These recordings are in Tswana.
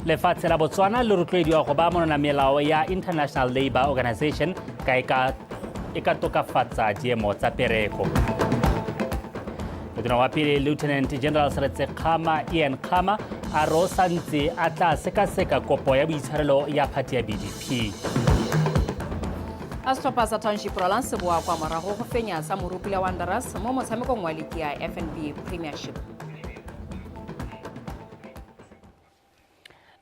Lefatshe la Botswana le rotloediwa go ba monona melao ya International Labour Organization ka e ka e ka tokafatsa diemo tsa pereko. Motona wa pele, Lieutenant General Seretse Khama Ian Khama, a re o santse a tla sekaseka kopo ya boitshwarelo ya phathi ya BDP. A setlhopha sa Township Rollers se boa kwa morago go fenya sa Morupula Wanderers mo motshamekong wa liki ya FNB Premiership.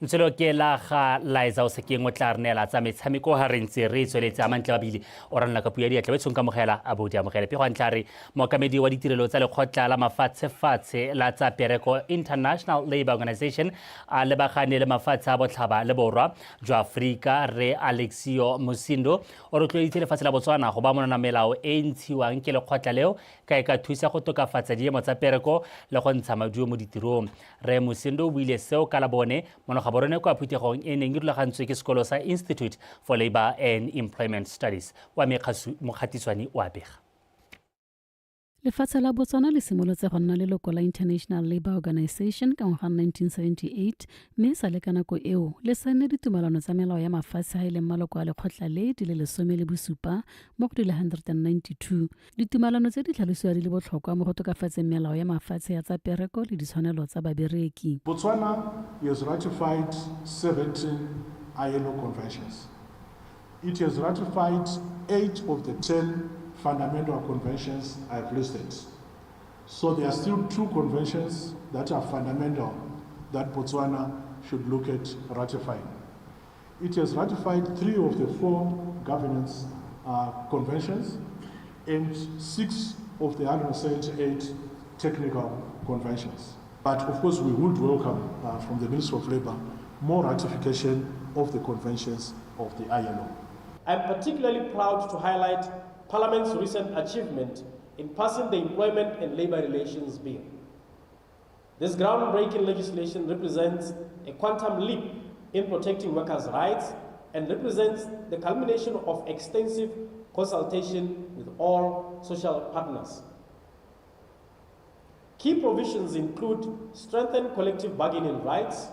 Ntshelo ke la ga Liza o sekeng o tla re neela tsa metshameko ga re ntse re tsweletse a mantle mabili o ranola ka puo ya diatla betsong kamogela a bo di amogele. Pego ntlha re mookamedi wa ditirelo tsa lekgotla la mafatshefatshe la tsa pereko, International Labour Organization, a lebagane le mafatshe a botlhaba le borwa jwa Aforika, re Alexio Musindo, o rotloeditse lefatshe la Botswana go ba monona melao e e ntshiwang ke lekgotla leo ka e ka thusa go tokafatsa diemo tsa pereko le go ntsha maduo mo ditirong. Rre Musindo o buile seo ka Labone mono Gaborone kwa phuthegong e neng e rulagantswe ke sekolo sa Institute for Labour and Employment Studies. Wa Mokgatiswane o a bega. Lefatshe la Botswana le simolotse go nna leloko la International Labour Organization ka ngwaga 1978, mme sa le ka nako eo le saenne ditumalano tsa melao ya mafatshe a e leng maloko a lekgotla le di le 17 mo go di le 192. Ditumalano tse di tlhalosiwa di le botlhokwa mo go tokafatseng melao ya mafatshe ya tsa pereko le ditshwanelo tsa babereki. Botswana has ratified 17 ILO conventions. It has ratified 8 of the 10 fundamental conventions I've listed. So there are still 2 conventions that are fundamental that Botswana should look at ratifying. It has ratified 3 of the 4 governance conventions and 6 of the 178 technical conventions. But of course, we would welcome from the Ministry of Labour more ratification of the conventions of the ILO. I'm particularly proud to highlight Parliament's recent achievement in passing the Employment and Labour Relations Bill. This groundbreaking legislation represents a quantum leap in protecting workers' rights and represents the culmination of extensive consultation with all social partners. Key provisions include strengthened collective bargaining rights,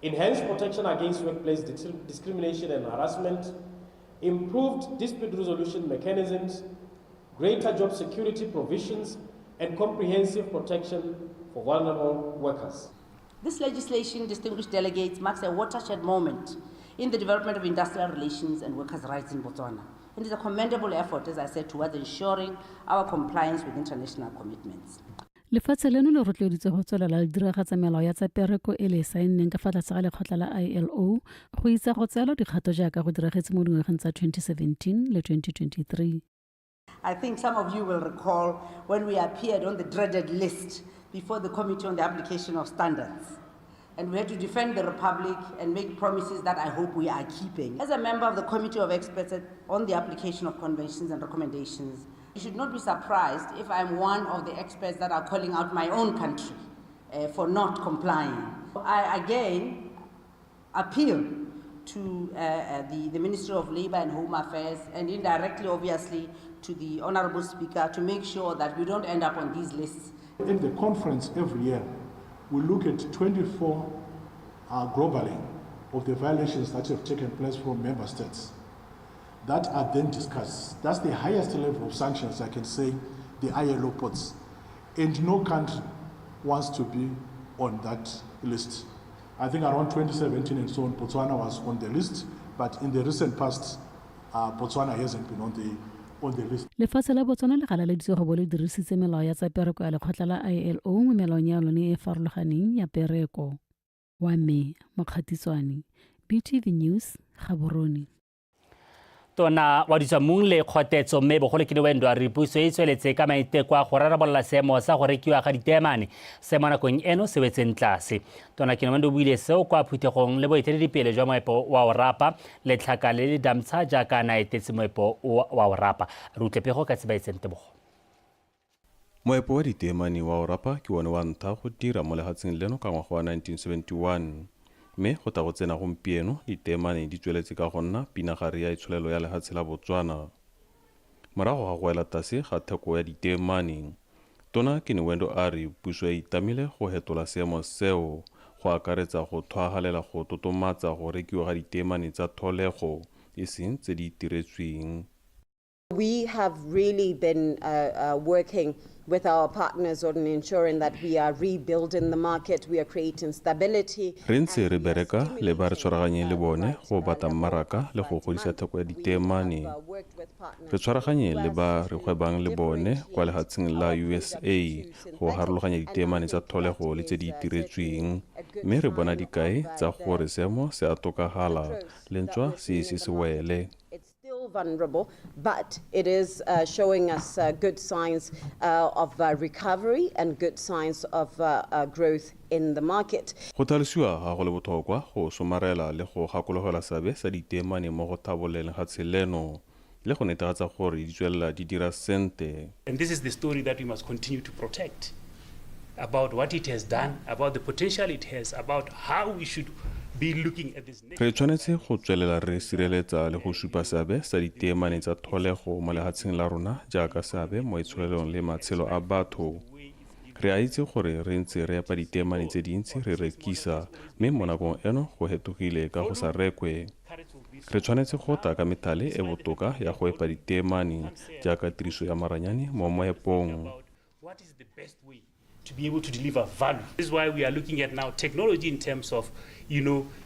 enhanced protection against workplace discrimination and harassment, improved dispute resolution mechanisms, greater job security provisions, and comprehensive protection for vulnerable workers. This legislation, distinguished delegates, marks a watershed moment in the development of industrial relations and workers' rights in Botswana, and is a commendable effort, as I said, towards ensuring our compliance with international commitments. Lefatshe leno le rotloeditswe go tswelela le diragatsa melao ya tsa pereko e le e saenneng ka fa tlase ga lekgotla la ILO go itsa go tseelwa dikgato jaaka go diragetse mo dingwageng tsa 2017 le 2023. I think some of you will recall when we appeared on the dreaded list before the Committee on the Application of Standards. And we had to defend the Republic and make promises that I hope we are keeping. As a member of the Committee of Experts on the Application of Conventions and Recommendations, you should not be surprised if I'm one of the experts that are calling out my own country for not complying. I again appeal to the Ministry of Labour and Home Affairs, and indirectly, obviously, to the Honourable Speaker, to make sure that we don't end up on these lists. At the conference every year, we look at 24 globally of the violations that have taken place from member states that are then discussed. That's the highest level of sanctions I can say the ILO puts. And no country wants to be on that list. I think around 2017 and so on, Botswana was on the list, but in the recent past, Botswana hasn't been on the list. Lefatshe la Botswana le galaleditswe go bo le dirisitse melao ya tsa pereko ya lekgotla la ILO mo melaong ya lone e e farologaneng ya pereko. Wa me Mokgatitswane, BTV News, Gaborone. Tona wa ditswammung le kgotetso, mme bogolo ke Wendo, a re puso e tsweletse ka maiteko a go rarabolola seemo sa go rekiwa ga diteemane se mo nakong eno se wetseng tlase. Tona Kenewendo o buile seo kwa phuthegong le boeteledipele jwa moepo wa Orapa, Letlhaka le le Damtsha, jaaka na etetse moepo wa Orapa. Re utlwe pego ka Tsebaetseng Tebogo. Moepo wa diteemane wa Orapa ke one wa ntlha go dira mo lefatsheng leno ka ngwaga wa 1971, mme go tla go tsena gompieno diteemane di tsweletse ka go nna pinagare ya itsholelo ya lefatshe la Botswana. Morago ga go wela tlase ga theko ya diteemane, Tona Kenewendo a re puso e itlamile go hetola seemo seo go akaretsa go thwagalela go totomatsa go rekiwa ga diteemane tsa tlholego e seng tse di itiretsweng. We have really been working with our partners on ensuring that we are rebuilding the market, we are creating stability. Re ntse re bereka le ba re tshwaraganyeng le bone go batla mmaraka le go godisa theko ya diteemane. Re tshwaraganye le ba re gwebang le bone kwa lefatsheng la USA go harologanya diteemane tsa tlholego le tse di itiretsweng, mme re bona dikai tsa gore seemo se a tokagala le ntswa se ise se wele. It's still vulnerable, but it is showing us good signs of recovery and good signs of growth in the market. Go tlhalosiwa ga go le botlhokwa go somarela le go gakologelwa seabe sa diteemane mo go tlhabololeng lefatshe leno le go netefatsa gore di tswelela di dira sentle. And this is the story that we must continue to protect, about what it has done, about the potential it has, about how we should be looking at this. Re tshwanetse go tswelela re sireletsa le go supa seabe sa diteemane tsa tlholego mo lefatsheng la rona jaaka seabe mo itsholelong le matshelo a batho. Re a itse gore re ntse re epa diteemane tse dintsi re rekisa, mme mo nakong eno go hetogile ka go sa rekwe. Re tshwanetse go tla ka methale e botoka ya go epa diteemane jaaka tiriso ya maranyane mo moepong. What is the best way to be able to deliver value? This is why we are looking at now technology in terms of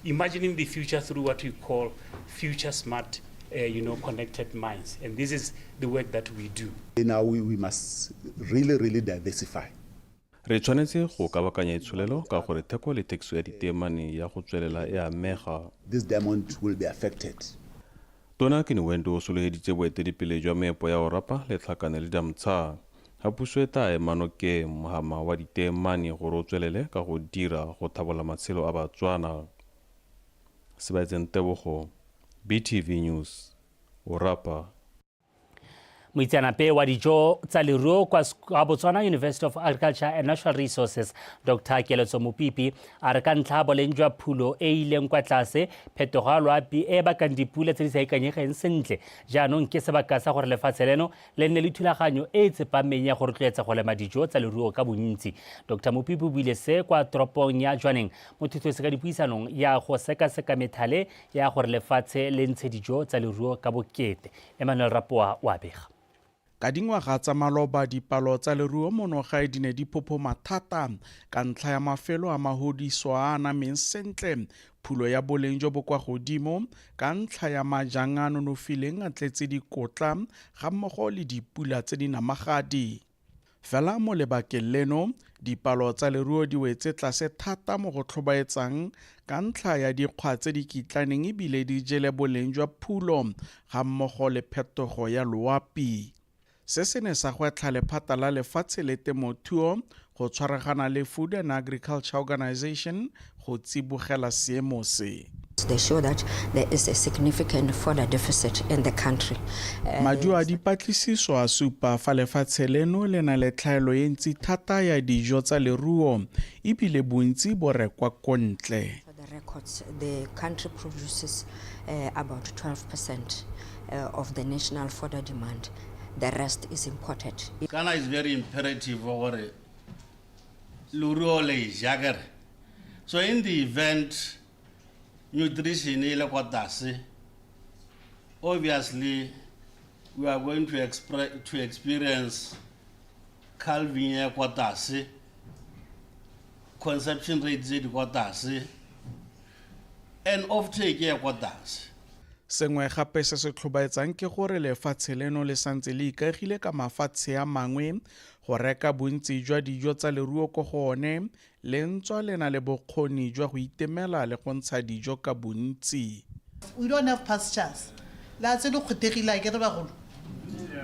imagining the future through what we call future smart, connected mines. And this is the work that we do. Now we must really, really diversify. Re tshwanetse go kabakanya itsholelo ka gore theko le thekiso ya diteemane ya go tswelela e amega. This diamond will be affected. Tona Kenewendo o sologeditse boeteledipele jwa meepo ya Orapa, Letlhakane le Damtsha. Ga puso e tla ema nokeng mohama wa diteemane gore o tswelele ka go dira go tlhabolla matshelo a Batswana. Sebaetseng Tebogo, BTV News, Orapa. Moitseanape wa dijo tsa leruo kwa Botswana University of Agriculture and Natural Resources, Dr Keletso Mopipi, a re ka ntlha boleng jwa phulo e ileng kwa tlase, phetogo ya loapi e bakang dipula tse di sa ikanyegeng sentle, jaanong ke sebaka sa gore lefatshe leno le nne le thulaganyo e e tsepameng ya go rotloetsa go lema dijo tsa leruo ka bontsi. Dr Mopipi o buile se kwa toropong ya Jwaneng mo thutoseka dipuisanong ya go sekaseka methale ya gore lefatshe le ntshe dijo tsa leruo ka bokete. Emmanuel Rapoa o a bega. Ka dingwaga tsa maloba dipalo tsa leruo mono gae di ne di phophoma thata ka ntlha ya mafelo a mahodiso a a nameng sentle, phulo ya boleng jo bo kwa godimo ka ntlha ya majang a nonofileng a tletse dikotla ga mmogo le dipula tse di namagadi. Fela mo lebakeng leno dipalo tsa leruo di wetse tlase thata mo go tlhobaetsang ka ntlha ya dikgwa tse di kitlaneng ebile di jele boleng jwa phulo ga mmogo le phetogo ya loapi. Se se ne sa gwetlha lephata la lefatshe le temothuo go tshwaragana le Food and Agriculture Organization go tsibogela seemo se. They show that there is a significant fodder deficit in the country. Maduo a dipatlisiso a supa fa lefatshe leno le na le tlhaelo e ntsi thata ya dijo tsa leruo ebile bontsi bo rekwa ko ntle. For the records, the country produces about 12% of the national fodder demand. The rest is imported. Kana is very imperative gore leruo le ja kere. So in the event nutrition e le kwa tlase, obviously we are going to experience calving e kwa tlase, conception rate tse di kwa tlase, and offtake e kwa tlase. Sengwe gape se se tlhobaetsang ke gore lefatshe leno le santse le ikaegile ka mafatshe a mangwe go reka bontsi jwa dijo tsa leruo ko go one, le ntswa le na le bokgoni jwa go itemela le go ntsha dijo ka bontsi. We don't have pastures. La tse di kgothegile ke re bagolo.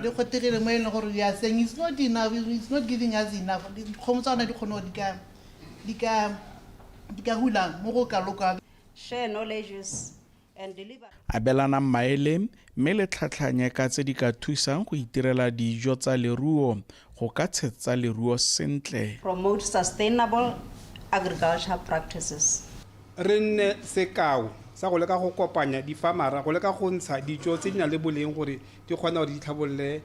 Le kgothegile mo e leng gore we are saying it's not enough, it's not giving us enough. Dikgomo tsa rona di kgone gore di ka hula mo go kalo-kalo. Share knowledges and deliver. Abelanang maele mme le tlhatlhanye ka tse di ka thusang go itirela dijo tsa leruo go ka tshetsa leruo sentle. Promote sustainable agriculture practices. Re nne sekao sa go leka go kopanya difamara go leka go ntsha dijo tse di nang le boleng gore di kgone gore di tlhabolole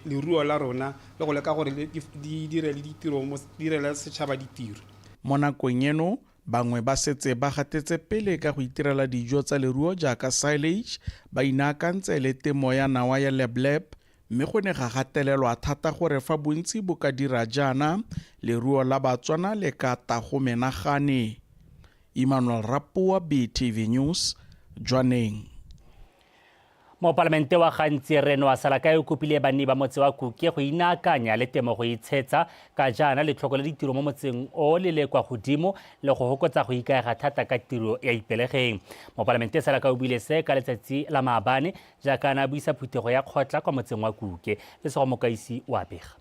leruo la rona le go leka gore di dire le ditiro mo, di direle setšhaba ditiro. Mo nakong eno Bangwe ba setse ba gatetse pele ka go itirela dijo tsa leruo jaaka silage, ba inaakantse le temo ya nawa ya lebleb, mme go ne ga gatelelwa thata gore fa bontsi bo ka dira jaana, leruo la Batswana le ka ta go menagane. Emmanuel Rapoa, BTV News, Jwaneng. Mopalamente wa Gantsi Reno wa Salakae o kopile banni ba motse wa Kuke go inaakanya le temo go itshetsa ka jaana letlhoko la ditiro mo motseng o le le kwa godimo le go hokotsa go ikaega thata ka tiro ya Ipelegeng. Mopalamente Salakae o buile se ka letsatsi la maabane jaaka a ne a buisa phuthego ya kgotla kwa motseng wa Kuke. Lesego Mokaisi o a bega.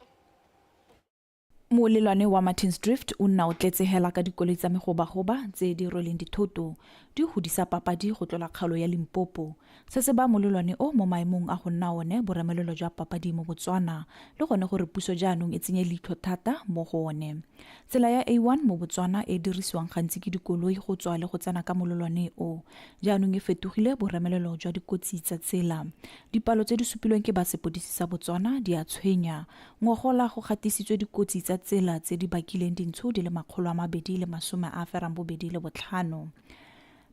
Molelwane wa Martins Drift o nna o tletse hela ka dikoloi tsa megobagoba tse di rweleng dithoto di godisa papadi go tlola kgaolo ya Limpopo. Se se baya molelwane o mo maemong a go nna one boremelelo jwa papadi mo Botswana le gone gore puso jaanong e tsenye leitlho thata mo go one. Tsela ya A1 mo Botswana e dirisiwang gantsi ke dikoloi go tswa le go tsena ka molelwane o, jaanong e fetogile boremelelo jwa dikotsi tsa tsela. Dipalo tse di supilweng ke ba sepodisi sa Botswana di a tshwenya. Ngogola go gatisitswe dikotsi tsa tsela tse di bakileng dintsho di le 285,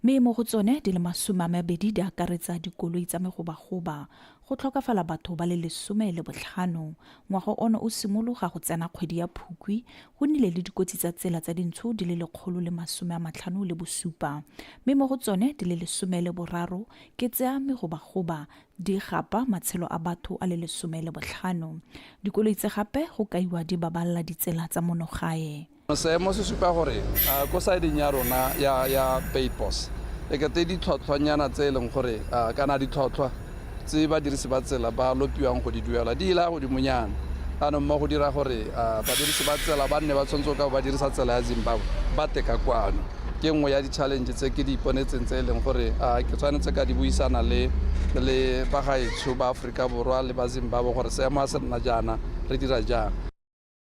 mme mo go tsone di le 20 di akaretsa dikoloi tsa megobagoba. Go tlhokafala batho ba le 15. Ngwaga ono o simologa go tsena kgwedi ya Phukwi, go nnile le dikotsi tsa tsela tsa dintsho di le 157, mme mo go tsone di le 13 ke tsa megobagoba di gapa matshelo a batho a le 15. Dikoloi tse gape go kaiwa di baballa ditsela tsa mono gae. Seemo se supa gore ko sideng ya rona ya Paypos e kete ditlhwatlhwanyana tse e leng gore kana ditlhwatlhwa tse badirisi ba tsela ba lopiwang go di duela di ila godimonyana. Anong mo go dira gore badirisi ba tsela ba nne ba tshwanetse ka ba dirisa tsela ya Zimbabwe ba teka kwano. Ke nngwe ya di-challenge tse ke di iponetseng tse e leng gore ke tshwanetse ka di buisana le bagaetsho ba Aforika Borwa le ba Zimbabwe gore seemo a se nna jaana re dira jang.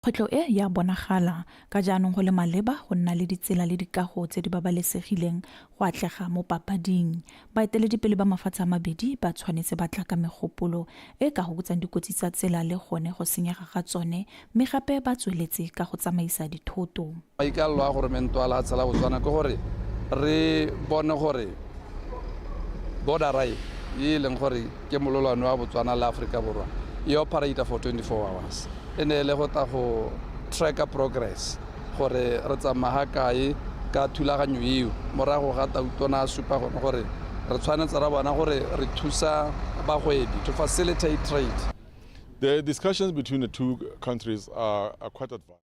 Kgwetlho e ya bonagala ka jaanong go le maleba go nna le ditsela le dikago tse di babalesegileng go atlega mo papading. Baeteledipele ba mafatshe a mabedi ba tshwanetse ba tla ka megopolo e ka fokotsang dikotsi tsa tsela le gone go senyega ga tsone, mme gape ba tsweletse ka go tsamaisa dithoto. Maikaelelo a goromente wa lefatshe la Botswana ke gore re bone gore border e e leng gore ke mololwane wa Botswana le Aforika Borwa e operate for 24 hours. E ne e le go tla go tracker progress gore re tsamaya kae ka thulaganyo eo morago ga tautona a supa gone gore re tshwanetse ra bona gore re thusa bagwebi to facilitate trade. The discussions between the two countries are quite advanced.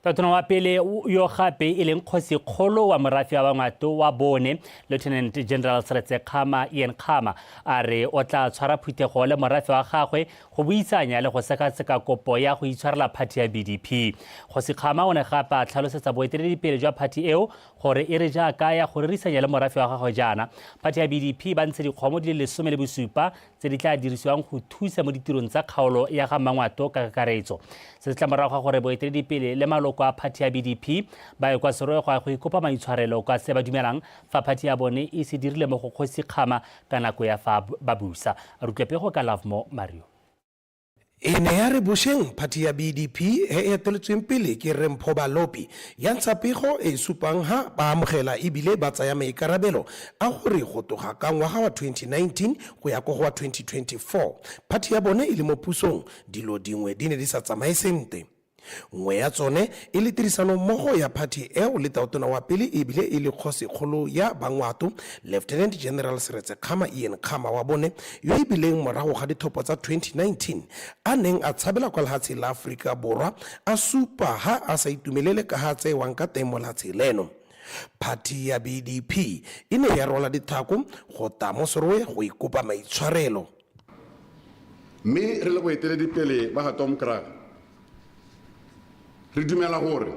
Tautona wa pele yo gape e leng kgosi kgolo wa morafe wa Bangwato wa bone, Lieutenant General Seretse Khama Ian Khama, a re o tla tshwara phuthego le morafe wa gagwe go buisanya le go sekaseka kopo ya go itshwarela phathi ya BDP. Kgosi Khama o ne gape a tlhalosetsa boeteledipele jwa phathi eo gore e re jaaka ya go rerisanya le morafe wa gagwe jaana, phathi ya BDP ba ntshe dikgomo di le 17 tse di tla dirisiwang go thusa mo ditirong tsa kgaolo ya ga Mmangwato ka kakaretso. Se se tla morago ga gore boeteledipele le maloko a phathi ya BDP ba ye kwa Serowe go ya go ikopa maitshwarelo ka se ba dumelang fa phathi ya bone e se dirile mo go Kgosi Khama ka nako ya fa ba busa. Re utlwe pego ka Lovemore Mario. E ne ya re bošeng phathi ya BDP e e eteletsweng pele ke Rre Mpho Balopi ya ntsha pego e e supang ha ba amogela ebile ba tsaya maikarabelo a gore go tloga ka ngwaga wa 2019 go ya ko go wa 2024 phathi ya bone e le mo pusong dilo dingwe di ne di sa tsamaye sentle. Nngwe ya tsone e le tirisanommogo ya phathi eo le tautona wa pele ebile e le kgosikgolo ya Bangwato, Lieutenant General Seretse Khama Ian Khama wa bone, yo e bileng morago ga ditlhopho tsa 2019 a neng a tshabela kwa lehatsheng la Aforika Borwa a supa ha a sa itumelele ka ha tsewang ka teng mo lehatsheng leno. Phathi ya BDP e ne ya rwala dithako go ta mo Serowe go ikopa maitshwarelo. Mme re le boeteledipele ba ga Domkrag, re dumela gore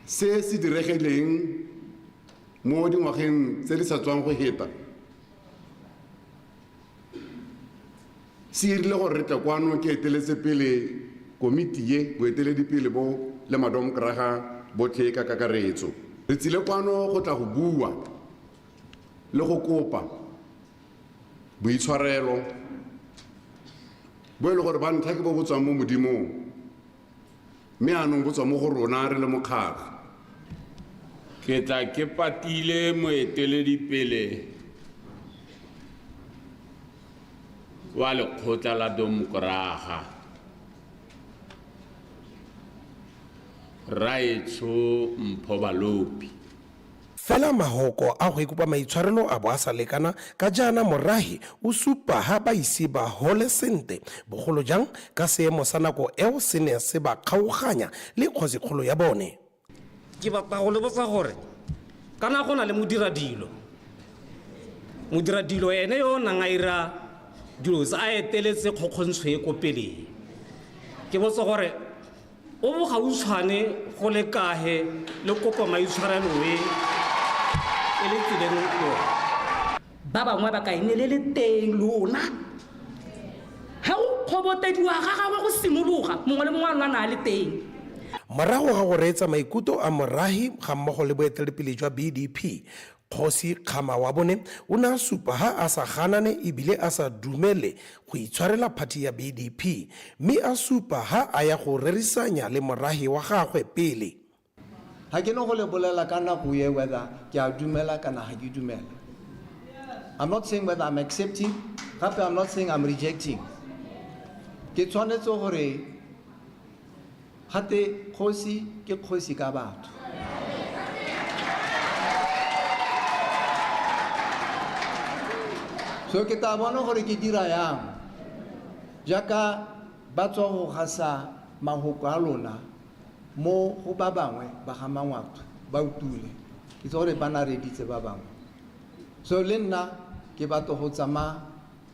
se se diregileng mo dingwageng tse di sa tswang go heta se irile gore re tle kwano ke eteletse pele komiti ye boeteledipele bo le madomkraga botlhe ka kakaretso. Re tsile kwano go tla go bua le go kopa boitshwarelo bo e le gore ba ntlha ke bo bo tswang mo Modimong, Mme anong bo tswa mo go rona re le mokgatlho. Ke tla ke patile moeteledipele wa lekgotla la Domkraga, Raetsho Mpho Balopi. Fela mahoko a go ikopa maitshwarelo a bo a sa lekana ka jaana morahe o supa ha ba ise ba hole sente, bogolo jang ka seemo sa nako eo se ne se ba kgaoganya le kgosikgolo ya bone. Ke batla go le botsa gore kana go na le modiradilo, modiradilo ene yo o nang a ira dilo tse a eteletse kgokgontsho e ko pele. Ke botsa gore o bogautshwane go le kahe le kopa maitshwarelo e e le tseleng lona. Ba bangwe ba ka ene le le teng lona. Ha go kgobotediwa ga gagwe go simologa, mongwe le mongwe a lwana a le teng. Morago ga go reetsa maikutlo a morahi ga mmogo le boeteledipele jwa BDP, Kgosi Kgama wa bone o ne a supa ha a sa ganane ebile a sa dumele go itshwarela phathi ya BDP, mme a supa ha a ya go rerisanya le morahi wa gagwe pele. Ga ke no go le bolela ka nako e whether ke a dumela kana ga ke dumela. I'm not saying whether I'm accepting, gape I'm not saying I'm rejecting. Ke tshwanetse gore gate kgosi ke kgosi ka batho. So ke tla bona gore ke dira yang jaaka ba tswa go gasa mahoko a lona mo go ba bangwe ba ga Mangwato ba utule. Ke itse gore ba na reditse ba bangwe. So le nna ke batla go tsamaya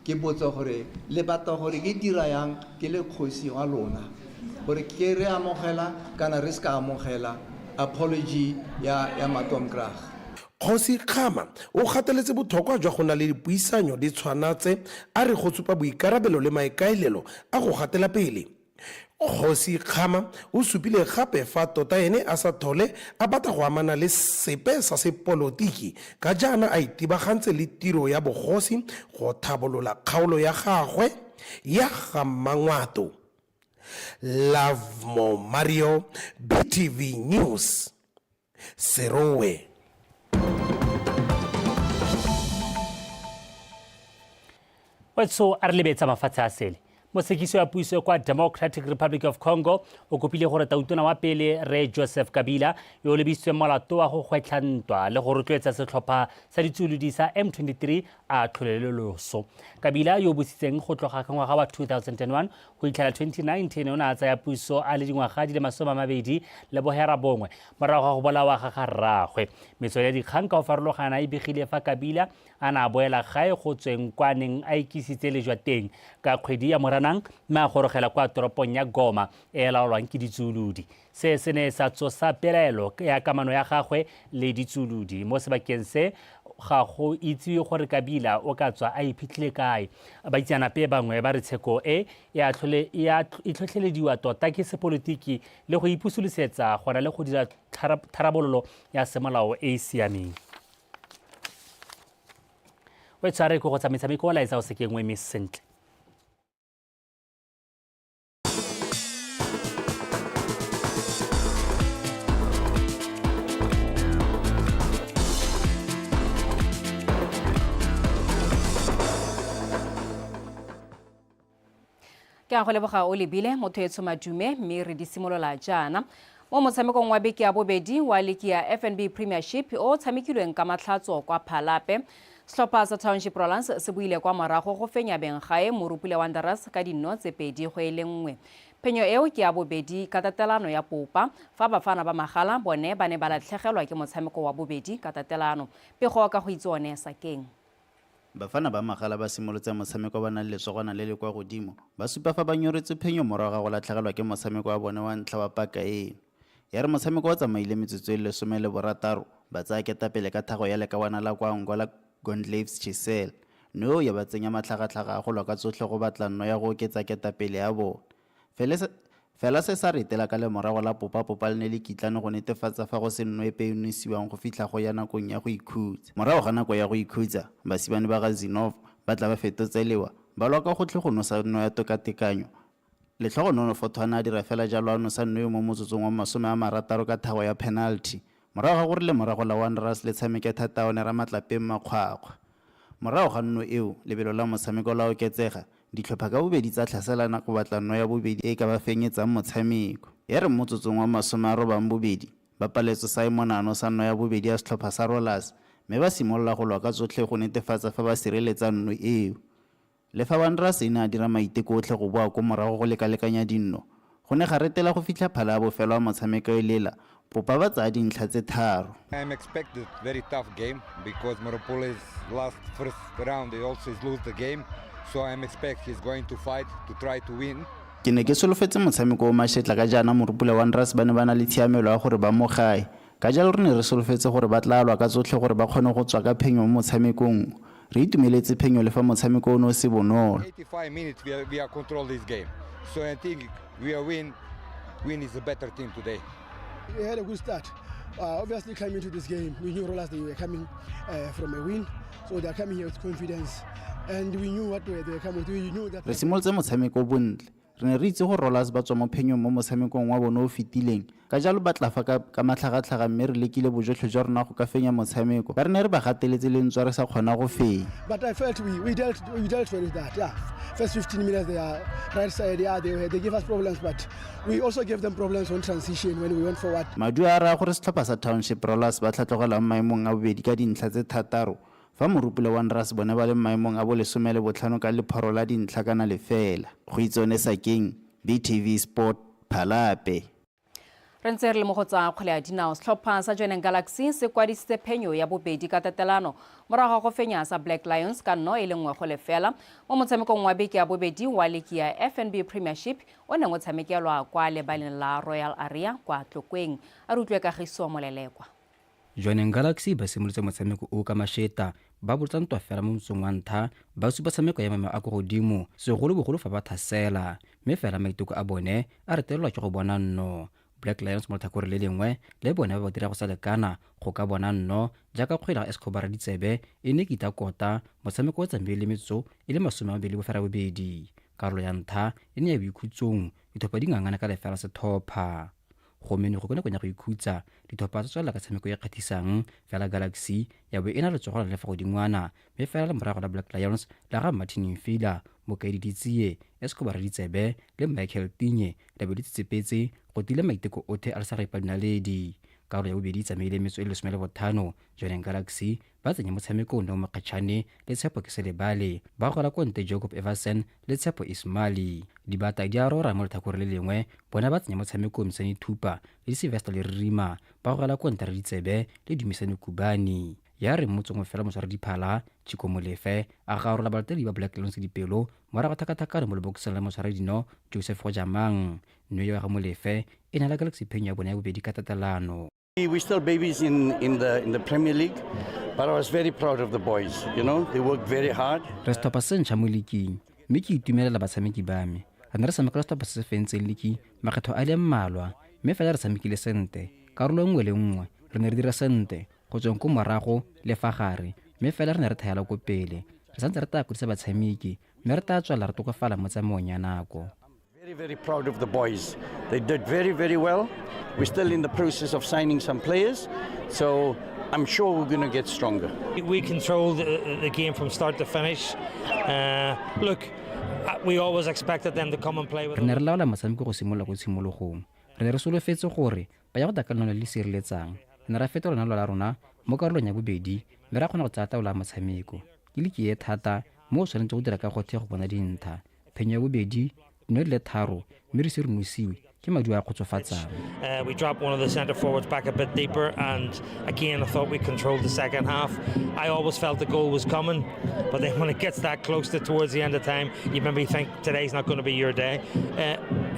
ke botse gore le batla gore ke dira yang ke le kgosi wa lona, gore ke re amogela kana re se ka amogela apology ya Matomkrag. Kgosi Kgama o gateletse botlhokwa jwa go na le dipuisanyo di tshwana tse, a re go supa boikarabelo le maikaelelo a go gatela pele. Kgosi Kgama o supile gape fa tota ene a sa thole a batla go amana le sepe sa sepolotiki ka jaana a itebagantse le tiro ya bogosi go thabolola kgaolo ya gagwe ya ga Mmangwato. Lovemore Mario, BTV News, Serowe. Wetso a re lebetsa mafatshe a sele. Mosekiso ya puiso kwa Democratic Republic of Congo o kopile gore tautona wa pele Re Joseph Kabila yo o lebisitsweng molato wa go gwetlha ntwa le go rotloetsa setlhopha sa ditsuolodi sa M23 a tlholele loso. Kabila yo o busitseng go tloga ka ngwaga wa 2001 go itlhela 2019 o ne a tsaya puso a le dingwaga di le 29 morago ga go bolawa ga ga rraagwe. Metswedi ya dikgang ka go farologana e begile fa Kabila a ne a boela gae go tsweng kwa neng a ikisitse lejwa teng ka kgwedi ya Moranang mme a gorogela kwa toropong ya Goma e e laolwang ke ditsuolodi. Se se ne sa tsosa pelaelo ya kamano ya gagwe le ditsuolodi. Mo sebakeng se ga go itsiwe gore Kabila o ka tswa a iphitlhile kae. Baitseanape bangwe ba re tsheko e e tlhotlhelediwa tota ke sepolotiki le go ipusolosetsa go na le go dira tharabololo ya semolao e e siameng. O e tshware ko go tsa metshameko o laetsa o se kengwe mme sentle. Ke a go leboga o lebile motho etsho madume, mme re di simolola jaana. Mo motshamekong wa beke ya bobedi wa liki ya FNB Premiership o o tshamekilweng ka matlhatso kwa Phalape, setlhopha sa Township Rollers se buile kwa morago go fenya benggae Morupule Wanderers ka dinno tse 2 go e le 1. Phenyo eo ke ya bobedi ka tatelano ya popa, fa bafana ba magala bone ba ne ba latlhegelwa ke motshameko wa bobedi ka tatelano. Pego ka go itse one Sakeng. Bafana ba magala ba simolotse motshameko ba na le letsogwana le le kwa godimo, ba supa fa ba nyoretswe phenyo morago ga go latlhegelwa ke motshameko wa bone wa ntlha wa paka eno. Ya re motshameko o tsamaile metsotso e le 16, ba tsaya ketapele ka thago ya lekawana la kwa Angola Gondlaves Chisel. Nno eo ya ba tsenya matlhagatlhaga a go lwa ka tsotlhe go batla nno ya go oketsa ketapele ya bone. Fela se sa retela ka lemorago la popapopa le ne le kitlane go netefatsa fa go se nno epe e nosiwang go fitlha go ya nakong ya go ikhutsa. Morago ga nako ya go ikhutsa, basimane ba ga Zinov ba tla ba fetotse lewa, ba lwa ka gotlhe go nosa nno ya tokatekanyo. Letlhogonono Fothwane a dira fela jalo a nosa nno eo mo motsotsong wa 60 ka thago ya penalty morago ga gore lemorago la Wanderers le tshameke thata one Ramatlapeng makgwakgwa. Morago ga nno eo, lebelo la motshameko la oketsega, ditlhopha ka bobedi tsa tlhaselana go batla nno ya bobedi e e ka ba fenyetsang motshameko. Ya re mo motsotsong wa 82, Bapaletswe Simon a nosa nno ya bobedi ya setlhopha sa Rollers mme ba simolola go lwa ka tsotlhe go netefatsa fa ba sireletsa nno eo. Le fa Wanderers e ne a dira maiteko otlhe go boa ko morago go lekalekanya dinno, go ne ga retela go fitlha phala ya bofelo ya motshameko e lela, Popa ba tsaya dintlha tse tharo. I'm expected very tough game because Morupule is last first round he also is lose the game so I'm expect he's going to fight to try to win. Ke ne ke solofetse motshameko o mashetla ka jaana Morupule Wanderers ba ne ba na le tshiamelo ya gore ba mo gae, ka jalo re ne re solofetse gore ba tla lwa ka tsotlhe gore ba kgone go tswa ka phenyo mo motshamekong o. Re itumeletse phenyo le fa motshameko o ne o se bonolo. 85 minutes we are, we are control this game. So I think we are win. Win is a better team today. We had a good start. Obviously, coming to this game, we knew Rollers they were coming from a win, so they are coming here with confidence, and we knew what they were coming with. We knew that. Re simolotse motshameko bontle. Re ne re itse gore Rollers ba tswa mo phenyong mo motshamekong wa bone o fetileng, ka jalo ba tla fa ka, ka matlhagatlhaga mme re lekile bojotlhe jwa rona go ka fenya motshameko ka re ne re ba gateletse le ntswa re sa kgona go fenya. But I felt we, we dealt we dealt well with that. Yeah, first 15 minutes they are right side. Yeah, they they gave us problems, but we also gave them problems on transition when we went forward. Maduo a raya gore setlhopha sa Township Rollers ba tlhatlogelang maemong a bobedi ka dintlha tse thataro fa Morupu le Wanderers bone ba le maemong a bo 15 ka lephoro la dintlha kana lefela. Goitseone Sakeng, BTV Sport, Phalape. Re ntse re le mo go tsa kgwele ya dinao, setlhopha sa Jwaneng Galaxy se kwadisitse phenyo ya bobedi ka tatelano morago ga go fenya sa Black Lions ka nno e le 1-0 mo motshamekong wa beke ya bobedi wa liki ya FNB Premiership o neng o tshamekelwa kwa lebaleng la Royal Area kwa Tlokweng. A re utlwe Kagiso Molelekwa. Jwaneng Galaxy ba simolotse motshameko o ka masheta, ba bolotsa ntwa fela mo motsotsong wa ntlha, ba supa tshameko ya maemo a kwa godimo, segolobogolo fa ba thasela. Mme fela maiteko a bone a retelelwa ke go bona nno. Black Lions mo letlhakoreng le lengwe le bone ba ba dira go sa lekana go ka bona nno, jaaka kgwele ga Escobar Ditsebe e ne e kita kota, motshameko o tsamaile metsotso e le 28. Karolo ya ntlha e ne ya boikhutsong, ditlhopha di ngangana ka lefela sethopha. Go menogo ko nakong ya go ikhutsa, ditlhopha tsa tswelela ka tshameko e kgathisang, fela Galaxy ya bo e na letsogo la lefa godingwana, mme fela lemorago la Black Lions la ga Martin Mfila, Mokaedi Ditsie, Escobar Ditsebe le Michael Tinye la bo le tsetsepetse go tila maiteko othe a le sa ripa dinaledi. Karolo ya bobedi e tsamaile metso e le 15, Jwaneng Galaxy ba tsenya motshamekong Neo Mokgatšhane le Tshepo Keselebale, ba gola ko nte Jacob Everson le Tshepo Ismali. Dibata di a rora mo letlhakoreng le lengwe, bona ba tsenya motshamekong Misani Thupa le Sylvester Lerima, ba gogela ko nte Raditsebe le Dumisani Kubani. Ya re motsongwe fela motshwara diphala, Chico Molefe, a garola balatedi ba Black Lions dipelo morago thakathakano mo lebokoseng la motshwara dino Joseph Gojamang. Nno eo ya ga Molefe e neela Galaxy phenyo ya bone ya bobedi ka tatelano. We're still babies in the Premier League, but I was very proud of the boys. They worked very hard. Re setlhopha se ntšha mo liking, mme ke itumelela batshameki ba me. Re ne re tshameka le setlhopha se se fentseng liki makgetho a le mmalwa, mme fela re tshamekile sentle. Karolo nngwe le nngwe, re ne re dira sentle, go tsweng ko morago le fa gare, mme fela re ne re thaela ko pele. Re santse re tla kodisa batshameki, mme re tla tswelela re tokafala mo tsamaong ya nako. Very, very proud of the boys. They did very, very well. We're still in the process of signing some players, so I'm sure we're going to get stronger. We controlled the game from start to finish. Look, we always expected them to come and play with Re ne re laola motshameko go simolola ko tshimologong. Re ne re solofetse gore ba ya go taka lenano le le sireletsang. Re ne ra fetola lenano la rona mo karolong ya bobedi mme ra kgona go tsaya taolo ya motshameko. Ke liki e thata mme o tshwanetse go dira ka gotlhe go bona dintlha. Phenyo ya bobedi, dino di le tharo mme re se re nosiwe ke maduo a kgotsofatsang. We dropped one of the centre forwards back a bit deeper, and again I thought we controlled the second half. I always felt the goal was coming, but then when it gets that close to towards the end of time, you maybe think today's not going to be your day.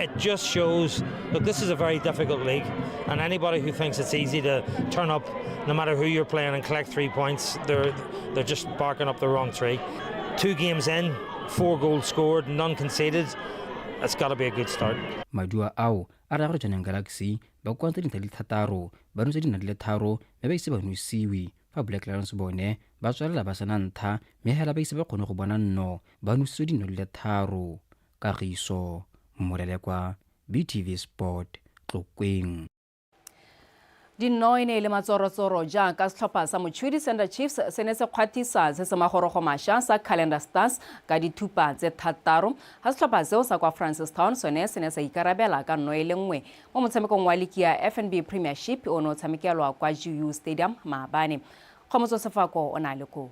It just shows, look, this is a very difficult league, and anybody who thinks it's easy to turn up, no matter who you're playing, and collect 3 points, they're just barking up the wrong tree. 2 games in, 4 goals scored, none conceded. That's got to be a good start. Maduo ao a raya gore Jwaneng Galaxy ba kokoantse dintlha di le thataro, ba nositse dintlha di le tharo mme ba ise ba nosiwe, fa Black Lions bone ba tswelela ba sena ntlha mme hela ba ise ba kgone go bona nno, ba nositswe dinno di le tharo. Kagiso Molelekwa, BTV Sport, Tlokweng. Dinno e ne e le matsorotsoro jaaka setlhopha sa Mochudi Center Chiefs se ne se kgwathisa se se magorogo mašwa sa Calendar Stars ka dithupa tse 6. Ga setlhopha seo sa kwa Francistown sone se ne sa ikarabela ka 1 e le 1 mo motshamekong wa liki ya FNB Premiership o ne o tshamekelwa kwa GU Stadium maabane. Kgomotso Sefako o ne a le koo.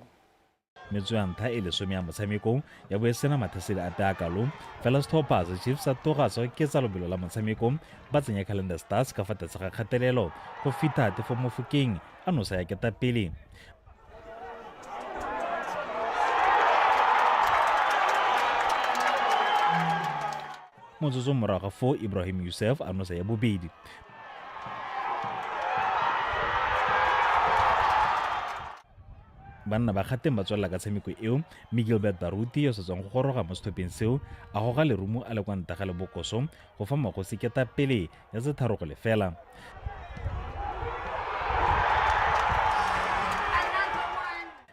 Metso ya ntlha e 10 ya motshameko ya bo e sena mathasedi ape a kalo, fela setlhopha sa Chiefs sa toga sa oketsa lobelo la motshameko, ba tsenya Calendar Stars ka fa tlase ga kgatelelo go fitlha Tefo Mofokeng a nosa ya ketapele. Motsotso morago ga foo Ibrahim Youssef a nosa ya bobedi. Banna ba Kgateng ba tswelela ka tshameko eo, mme Gilbert Baruti yo sa tswang go goroga mo setlhopheng seo a goga lerumo a le kwa ntle ga lebokoso go fa Magosi ketapele ya tse 3-0.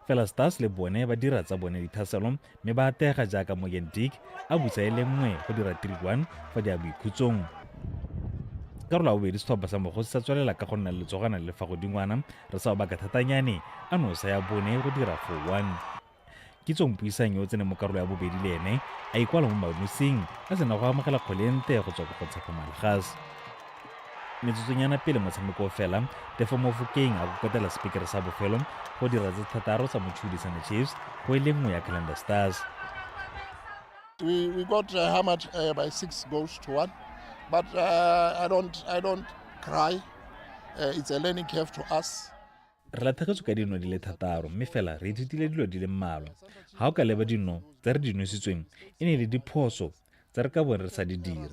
Fela Stars le bone ba dira tsa bone dithaselo mme ba atega jaaka Morgan Dick a butsa e le 1 go dira 3-1 fa di ya boikhutsong. Karolo ya bobedi setlhopha sa Magosi sa tswelela ka go nna le letsogwana le fa godingwana re sa baka thatanyane a nosa ya bone go dira 4-1. Kitsong Puisanyo o tsene mo karolo ya bobedi le ene a ikwala mo manosing a sena go amogela kgwele e ntle go tswa ko go Tshepo Malgas. Metsotsonyana pele motshameko o fela, Tefo Mofokeng a kokotela sepekere sa bofelo go dira tse 6 tsa Mochudi Center Chiefs go e le 1 ya Calendar Stars. We got hammered by 6-1, but I don't cry. It's a learning curve to us. Re latlhegetswe ka dino di le 6, mme fela re ithutile dilo di le mmalwa. Ga o ka leba dino tse re di nositsweng e ne le diphoso tse re ka bong re sa di dire.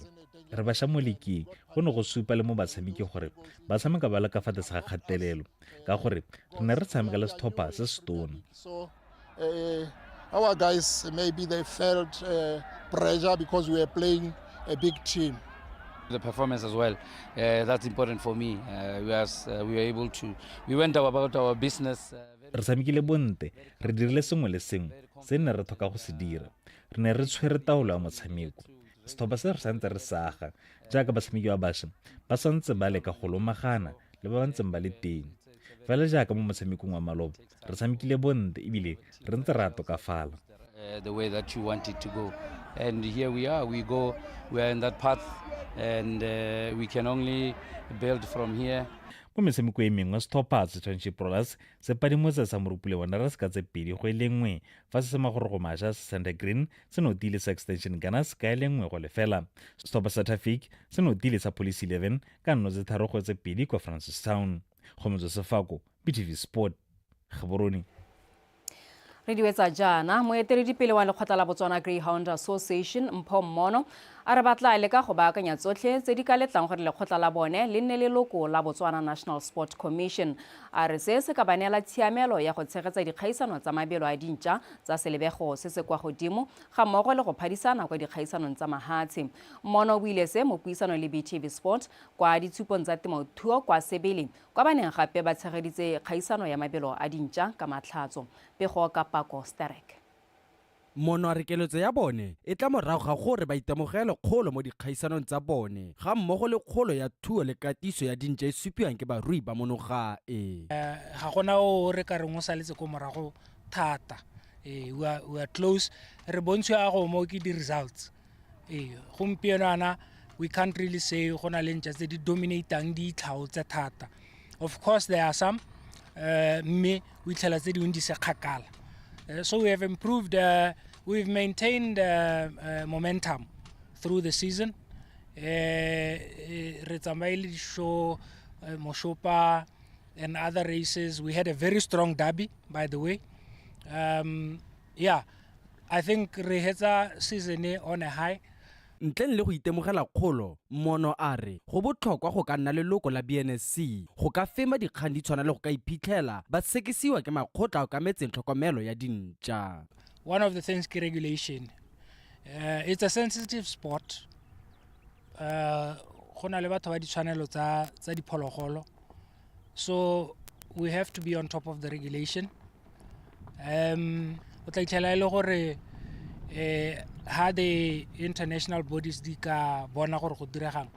Re baša mo leking go ne go supa le mo batshameki gore ba tshameka ba le ka fa tlase ga kgatelelo, ka gore re ne re tshameka le setlhopha se se tona. So, our guys maybe they felt pressure because we were playing a big team. The performance as well, that's important for me. We were able to, we went about our business. Re tshamekile bonte, re dirile sengwe le sengwe se nne re tlhoka go se dira. Re ne re tshwere taolo ya motshameko. Setlhopha se re santse re se aga, jaaka batshameki ba bašwa ba santse ba leka go lomagana le ba ba ntseng ba le teng. Fela jaaka mo motshamekong wa maloba, re tshamekile bonte ebile re ntse re a tokafala. The way that you want it to go, and here we are, we go, we are in that path, and we can only build from here. Mo metshameko e mengwe, setlhopha sa Township Rollers se padimotse sa Morupule Wanderers ka tse 2-1, fa se se magorogo mašwa sa Center Green se notile sa Extension Gunners ka e le 1-0. Setlhopha sa Traffic se notile sa Police 11 ka 3-2 kwa Francistown. Kgomotso Sefako, BTV Sport, Gaborone. Re diwetsa jaana, moeteledipele wa lekgotla la Botswana Greyhound Association Mpho Mmono a re batla leka go baakanya tsotlhe tse di ka letlang gore lekgotla la bone le nne leloko la Botswana National Sport Commission. A re se se ka ba neela tshiamelo ya go tshegetsa dikgaisano tsa mabelo a dintša tsa selebego se se kwa godimo ga mmogo le go phadisana kwa dikgaisanong tsa mahatshe. Mmono o buile se mo puisanong le BTV Sport kwa ditshupong tsa temothuo kwa Sebele, kwa ba neng gape ba tshegeditse kgaisano ya mabelo a dintša ka matlhatso. Pego ka Pako Sterek. Mmono a re keletso ya bone e tla morago ga gore ba itemogele kgolo mo dikgaisanong tsa bone ga mmogo le kgolo ya thuo le katiso ya dintša e supiwang ke barui ba monogae. Ga gona o re ka reng o saletse ko morago thata. We are close. Re bontshiwa go mo ke di-results. Gompieno ana we can't really say go na le ntša tse di dominatang di itlhaotse thata. Of course there are some, mme o itlhela tse dingwe di se kgakala. So we have improved, we've maintained momentum through the season. Re tsamaile di-show, Moshopa and other races. We had a very strong derby, by the way. I think re hetsa season on a high. Ntleng le go itemogela kgolo, Mmono a re go botlhokwa go ka nna leloko la BNSC go ka fema dikgang di tshwana le go ka iphitlhela ba sekisiwa ke makgotla a okametseng tlhokomelo ya dintša. One of the things ke regulation. It's a sensitive sport. Go na le batho ba ditshwanelo tsa diphologolo. So we have to be on top of the regulation. O tla itlhela e le gore Ha the international bodies di ka bona gore go diregang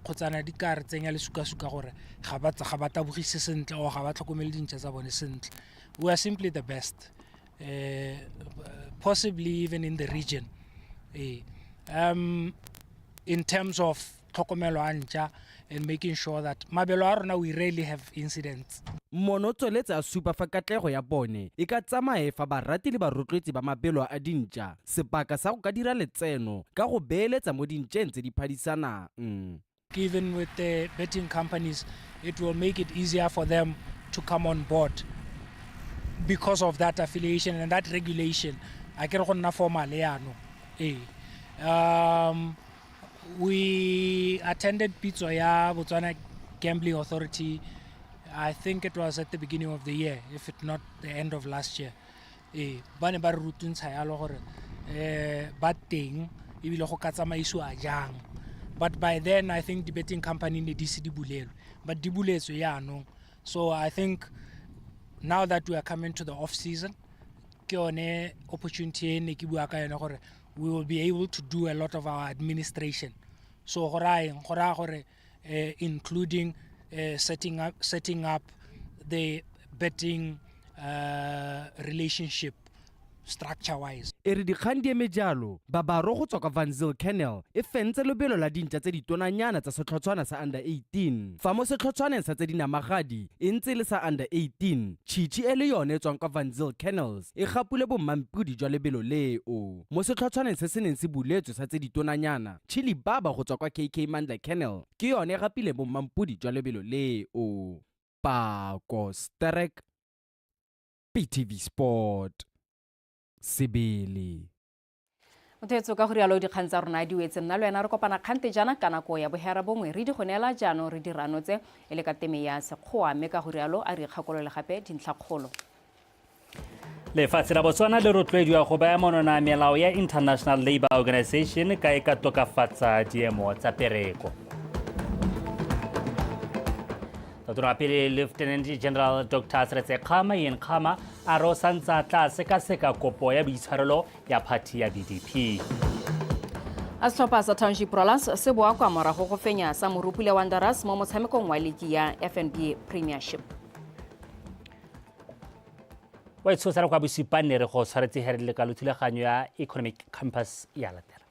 kgotsana di ka re tsenya lesukasuka gore ga ba tabogise sentle or ga ba tlhokomele dintšha tsa bone sentle. We are simply the best, possibly even in the region. In terms of tlhokomelo a ntšha and making sure that mabelo a rona, we rarely have incidents. Mono tsweletse a supa fa katlego ya bone e ka tsamaye fa barati le barotloetsi ba mabelo a dintša sebaka sa go ka dira letseno ka go beeletsa mo dintšeng tse di phadisanang. Even with the betting companies, it will make it easier for them to come on board because of that affiliation and that regulation. A ke re go nna formal yaanong. Ee. We attended pitso ya Botswana Gambling Authority. I think it was at the beginning of the year, if it not the end of last year. Ba ne ba re rutuntsha yalo gore ba teng ebile go ka tsamaisiwa jang. But by then, I think the betting company ne di se di bulelwe, but di buletswe yaanong. So I think now that we are coming to the off season, ke yone opportunity e ne ke bua ka yone gore we will be able to do a lot of our administration. So go raya eng? Go raya gore including setting up the betting relationship structure wise. E re dikgang di eme jalo, Babaro go tswa kwa Van Zyl Kennel e fentse lobelo la dintša tse ditonanyana tsa setlhotshwana sa under 18, fa mo setlhotshwaneng sa tse dinamagadi e ntse e le sa under 18, Chichi e le yone e tswang kwa Van Zyl Kennels e gapule bommampodi jwa lebelo leo. Mo setlhotshwaneng se se neng se buletswe sa tse ditonanyana, Chili Baba go tswa kwa KK Mandla Kennel ke yone e gapile bommampodi jwa lebelo leo. Pako Sterek, BTV Sport, Sebele. Motho ka go rialo dikgang tsa rona di wetse. Nna le wena re kopana kgante jaana ka nako ya 9:30 re di go neela jaanong re di ranotse e le ka teme ya Sekgowa, mme ka go rialo a re ikgakolole gape dintlhakgolo. Lefatshe la Botswana le rotloediwa go baya monona melao ya International Labour Organization ka e ka tokafatsa diemo tsa pereko. Tautona wa pele Lieutenant General Dr Seretse Khama Ian Khama a re o santse a tla sekaseka kopo ya boitshwarelo ya phathi ya BDP. A setlhopha sa Township Rollers se boa kwa morago go fenya sa Morupule Wanderers mo motshamekong wa ligi ya FNB Premiership. Wa itshosa kwa bosupa nne re go tshwaretse here le ka thulaganyo ya Economic Compass ya latela.